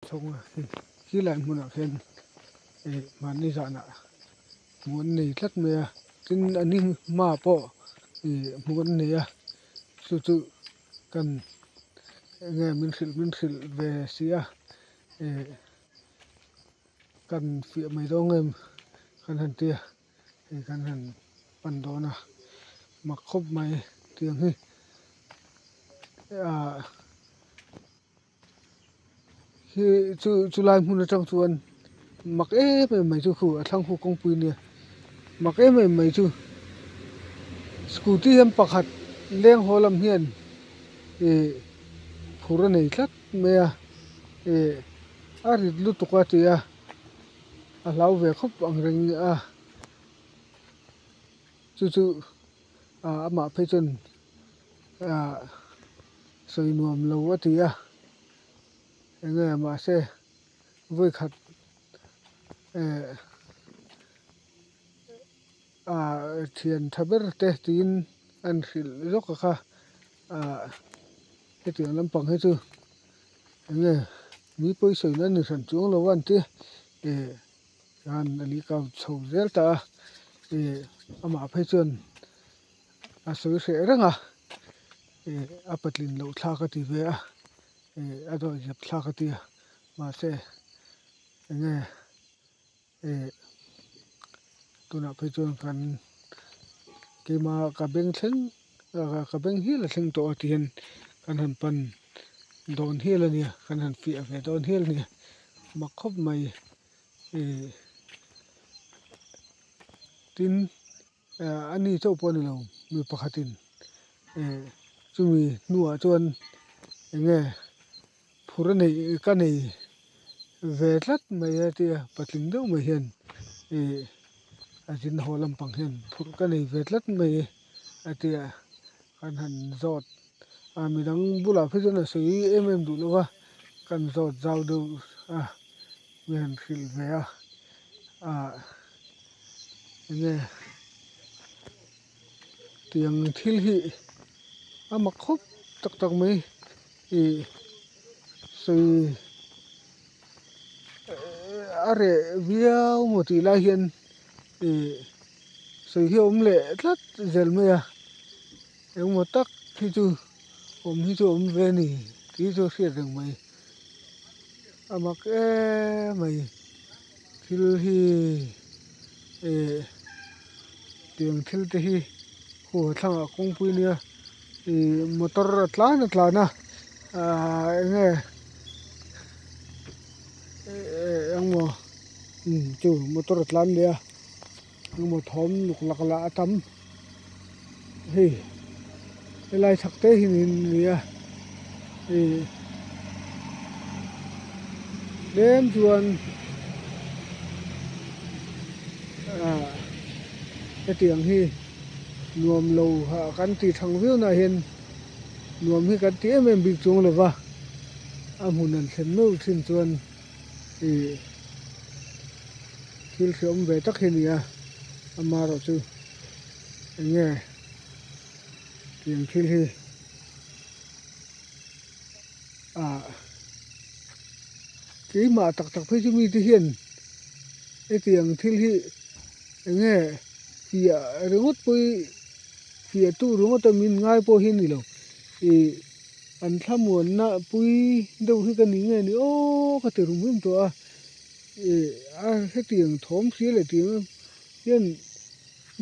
Chhawng a hei khi lai hmunah khian ih mahni zanah hmuh an nei tlat mai a tin a ni hmaah pawh ih hmuh an nei a chu chu kan enge min hrilh min hrilh ve si a ih kan fiah mai dawn em kan han ti a hei kan han pan dawn a mak khawp mai tiang hi ah. Hi chu chu lai hmun atang chuan mak em em mai chu khu a thlang khu kawngpui nia mak em em mai chu scooty hian pakhat leng haw lam hian ih phur a nei tlat mai a ih a rit lutuk a ti a a hlau ve khawp ang reng a chu chu ah amah phei chuan ah. Sawi nuam lo a ti a, enge mahse vawikhat eh ah thian tha ber te tiin an hrilh zawk a kha ah hetiang lampang hi chu enge mi pawisawi na ni hran chuang lo a an ti eh han a li kau chho zel ta a eh amah phei chuan a sawi hreh reng a ih a patlin loh thlak a ti ve a ih a dawih zep thlak a ti a mahse enge ih tunah phei chuan kan keimah ka beng thleng ka beng hial a thleng tawh a ti hian kan han pan dawn hial a nia kan han fiah ve dawn hial a nia mak khawp mai ih tin. A ni chauh pawh a ni lo mi pakhatin eh chumi hnuah chuan eng nge phur a neih ka nei ve tlat mai a tia patling deuh mai hian ih a zin haw lampang hian phur ka nei ve tlat mai a tia kan han zawt a midang bulah phei chuan a sawi em em duh lo va kan zawt zau deuh a mi han hrilh ve a ah. Enge tiang thil hi a mak khawp tak tak mai ih sawi a reh viau maw tih lai hian ih sawi hi a awm leh tlat zel mai a engmaw tak hi chu awm hi chu a awm ve a ni tih chu a hriat reng mai a mak em mai. Thil hi eh tiang thil te hi khu thlangah kawngpui nia ih motor a tlan a tlan a ahh eng nge eh engmaw umm chu motor a tlan leh a engmaw thawm luk lak lah a tam hei helai chhak te hi nia ih tlem chuan ah hetiang hi nuam lo ah kan tih thang viau na hian nuam hi kan ti em em bik chuang lo va a hmun an thlen meuh thin chuan ih thil hreawm ve tak hi a ni a amaherawhchu eng nge tiang thil hi ah keimah tak tak phei chu mite hian hetiang thil hi eng nge fiah ringawt pawh hi fiah tu ringawt a min ngai pawh hi a ni lo ih an thlamuanna pui deuh hi ka ni nge ni aw ka ti rum rum tawh a ih a hetiang thawm hria leh tiang hian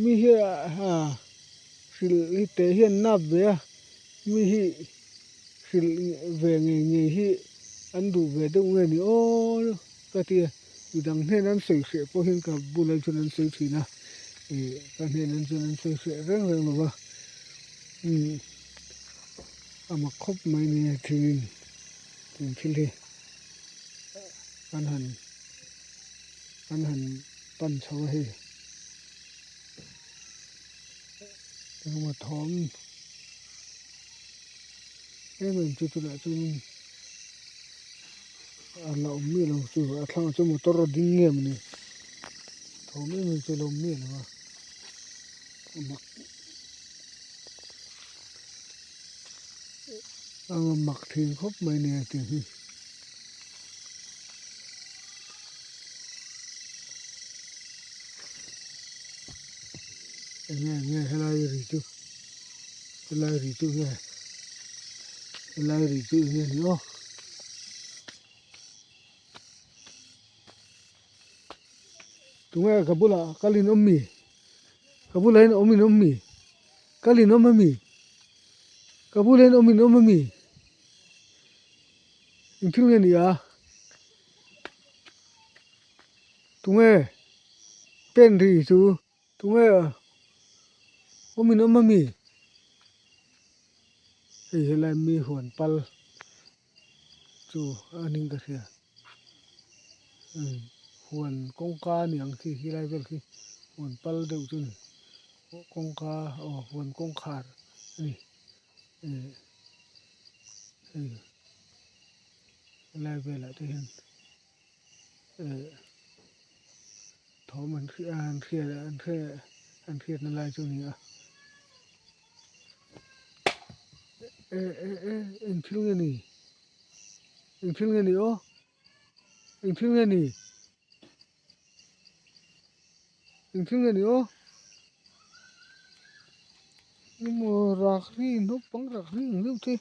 mi hi ah hrilh hi teh hian nap ve a mi hi hrilh ve ngei ngei hi an duh ve deuh nge ni aw ka ti a midang hnenah an sawi hreh pawh hian ka bulah chuan an sawi thin a ih ka hnenah chuan an sawi hreh reng reng lo va umm a mak khawp mai nia thingin thing thil hi an han an han pan chho a hei engemaw thawm em em chu tunah chuan a la awm miah lo chu a thlangah chuan motor a ding nge mawni thawm em em chu a la awm miah lo a a mak a mak thin khawp mai nia tih hi. Enge enge helai ri chu helai ri chu nge helai ri chu enge ni aw. Tunge ka bulah kal in awm mi ka bulah hian awm in awm mi kal in awm ami ka bulah hian awm in awm ami engthil nge ni a. Tunge pen ri chu tunge awm in awm ami hei helai mi huan pal chu a ning ka hria huan kawngka a ni ang khi helai vel khi huan pal deuh chu a ni kawngka aw huan kawngkhar a ni hei helai velah te hian. Thawm an hria an hria an hria an hriatna lai chu a ni a e e e eng thil nge ni eng thil nge ni aw eng thil nge ni eng thil nge ni aw emaw rak ri naupang rak ri ang deuh te.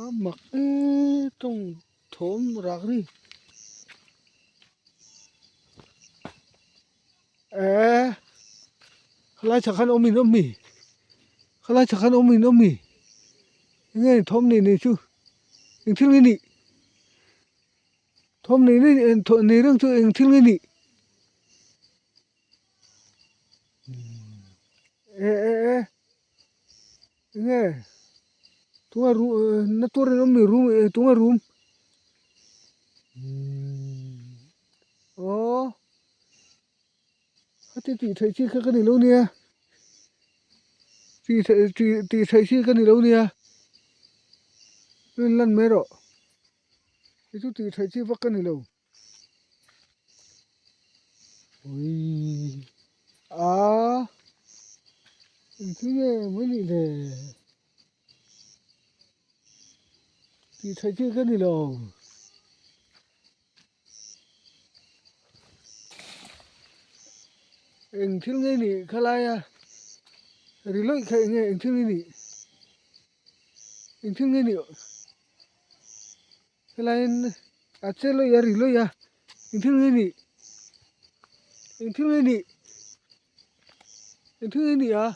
A mak e tawng thawm rak ri eh khalai chhak khan awm in awm mi khalai chhak khan awm in awm mi enge thawm nei nei chu eng thil nge nih thawm nei nei nei reng chu eng thil nge nih. E e e enge tunga ru na tur in awm mi rum tunga rum aw khati tih theih chi kha ka ni lo nia tih theih tih tih theih chi ka ni lo nia rin lan mai rawh hei chu tih theih chi vak ka ni lo. Ui a engthil nge mai nih le tih theih chi ka ni lo engthil nge nih khalai a ri lawih kha enge engthil nge nih engthil nge nih. Helaiin a che lawih a ri lawih a engthil nge nih engthil nge nih engthil nge nih a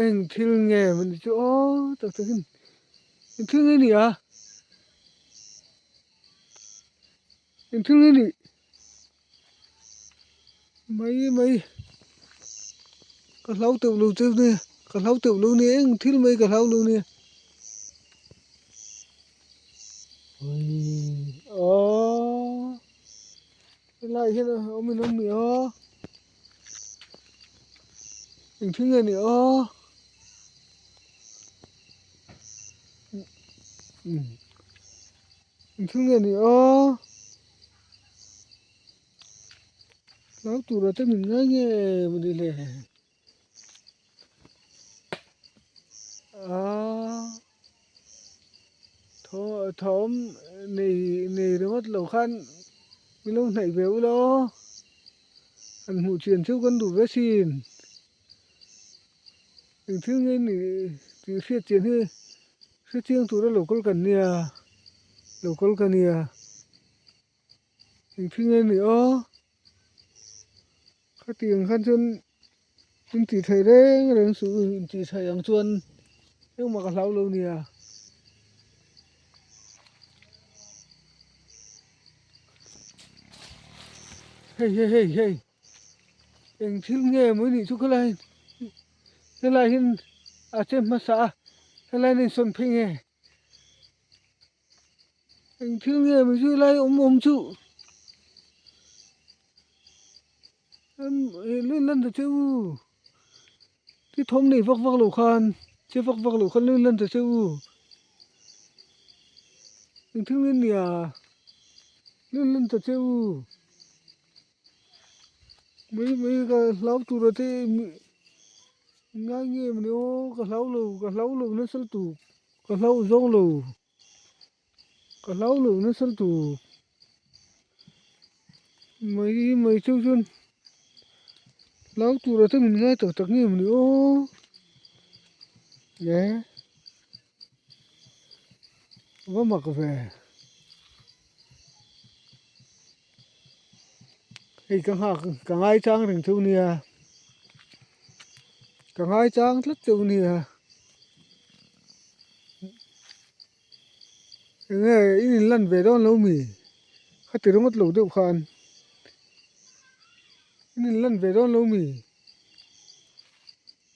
engthil nge maw ni chu aw tak takin engthil nge nih a engthil nge nih. Mai mai ka hlau teuh lo che nia ka hlau teuh lo nia eng thil mai ka hlau lo nia aww helai hian a awm in awm ni aw eng thil nge ni aw eng thil nge ni aw. Hlau tura te min ngai nge maw ni le aaa thaw thawm nei nei ringawt lo khan min lo hnaih ve ula aw han hmuh chian chu kan duh ve sin engthil nge ni tih hriat chian hi hrechiang tura lo kal kan nia lo kal ka nia. Engthil nge ni aw khatiang khan chuan in tih theih reng reng suh in tih theih ang chuan engmah ka hlau lo nia. Hei hei hei hei engthil nge maw nih chu khalai helai hian a che hmasa a helai hian a insawn phei nge. Eng thil nge maw zui lai awm awm chu lui lan ta che u ti thawm nei vak vak lo khan che vak vak lo khan lui lan ta che u eng thil nge nia lui lan ta che u mai mai ka hlau tur a te ngai nge maw ni aw ka hlau lo ka hlau lo nasa lutuk ka hlau zawng lo. Ka hlau lo nasa lutuk. Mai mai chu chuan hlau tura te min ngai tak tak nge mawni aw e va mak ve hei ka nghak ka ngai chang reng chu nia ka ngai chang tlat chu nia. Enge in in lan ve dawn lo mi? Kha ti ringawt lo deuh khan in in lan ve dawn lo mi?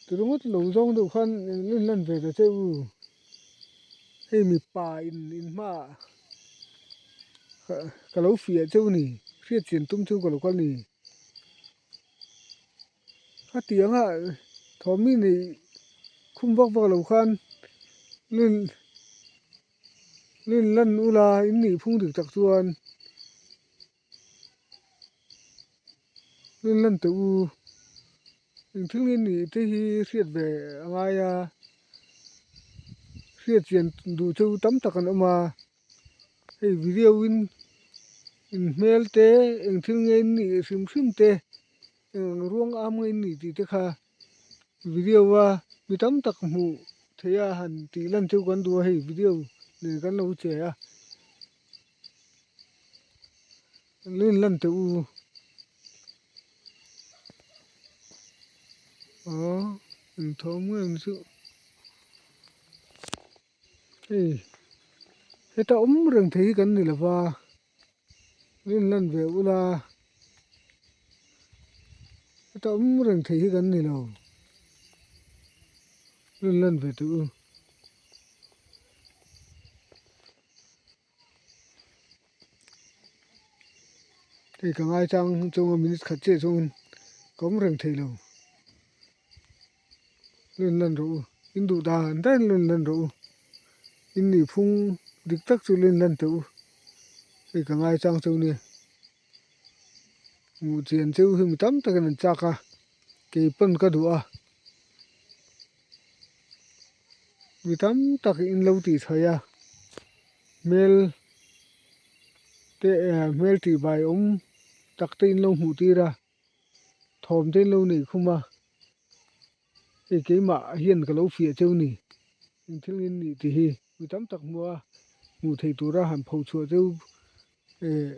Ti ringawt lo zawng deuh khan in in lan ve ta che u. Hei mipa in in hmaah ka lo fiah cheu ni hriat chian tum chu ka lo kal ni. Hetianga thawmmi nei khum vak vak lo khan lun lun lan ula in nih phung dik tak chuan lun lan teh u eng thil nge nih te hi hriat ve a ngai a hriat chian duh chu tam tak an awm a. Hei video in in hmel te eng thil nge in nih hrim hrim te eng ruang am nge in nih tih te kha video a mi tam tak hmuh theih a han tih lan chu kan duh a hei video nen kan lo che a lo in lan teh u aw engthawm nge ang chu. Hei heta awm reng thei hi kan ni lova rin lan ve ula heta awm reng thei hi kan ni lo rin lan ve teh u. Hei ka ngaichang chunga minute khat chiah chuan ka awm reng thei lo. Lun lan rawh u, in duh dan dan lun lan rawh u, in nihphung dik tak chu lun lan teh u, hei ka ngaichang cheu nia, hmuh chian cheu hi mi tam takin an chak a, kei pawn ka duh a, mi tam tak in lo tih chhaih a, hmel te hmel tih bai awm tak te in lo hmuh tir a. Thawm te in lo neih khum a, hei keimah hian ka lo fiah cheu ni, eng thil nge nih tih hi mi tam tak hmuh a, hmuh theih tura han pho chhuah cheu eh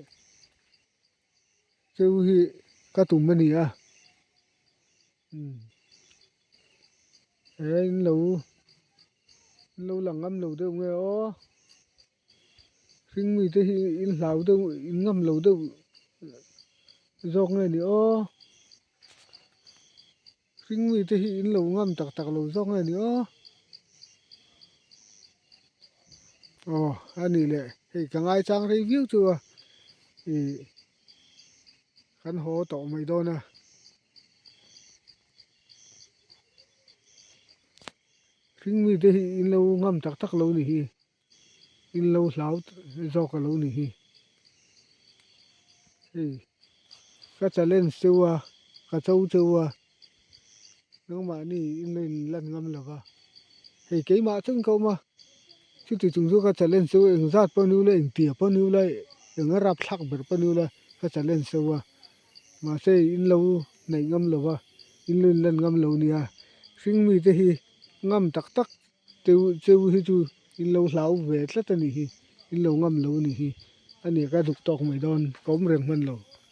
cheu hi ka tum a ni a, umm he in lo in lo lang ngam lo deuh nge aw. Hring mite hi in hlau deuh in ngam lo deuh zawk nge ni aw hring mite hi in lo ngam tak tak lo zawk nge ni aw aw a nih leh hei ka ngaichang rei viau chu a ih kan haw tawh mai dawn a. Hring mite hi in lo ngam tak tak lo ni hi. In lo hlau zawk a lo ni hi. Hei ka challenge cheu a, ka cho cheu a, nangmahni in lo in lan ngam lo va. Hei keimah chuan ka awm a, chuti chung chu ka challenge cheu a, engzat pawh ni ula, engtia pawh ni ula, eng a rapthlak ber pawh ni ula ka challenge cheu a. Mahse in lo hnaih ngam lo va, in lo in lan ngam lo nia. Hring mite hi ngam tak tak cheu cheu hi chu in lo hlau ve tlat a nih hi, in lo ngam lo a nih hi. A nia ka duk tawk mai dawn, ka awm reng hman lo.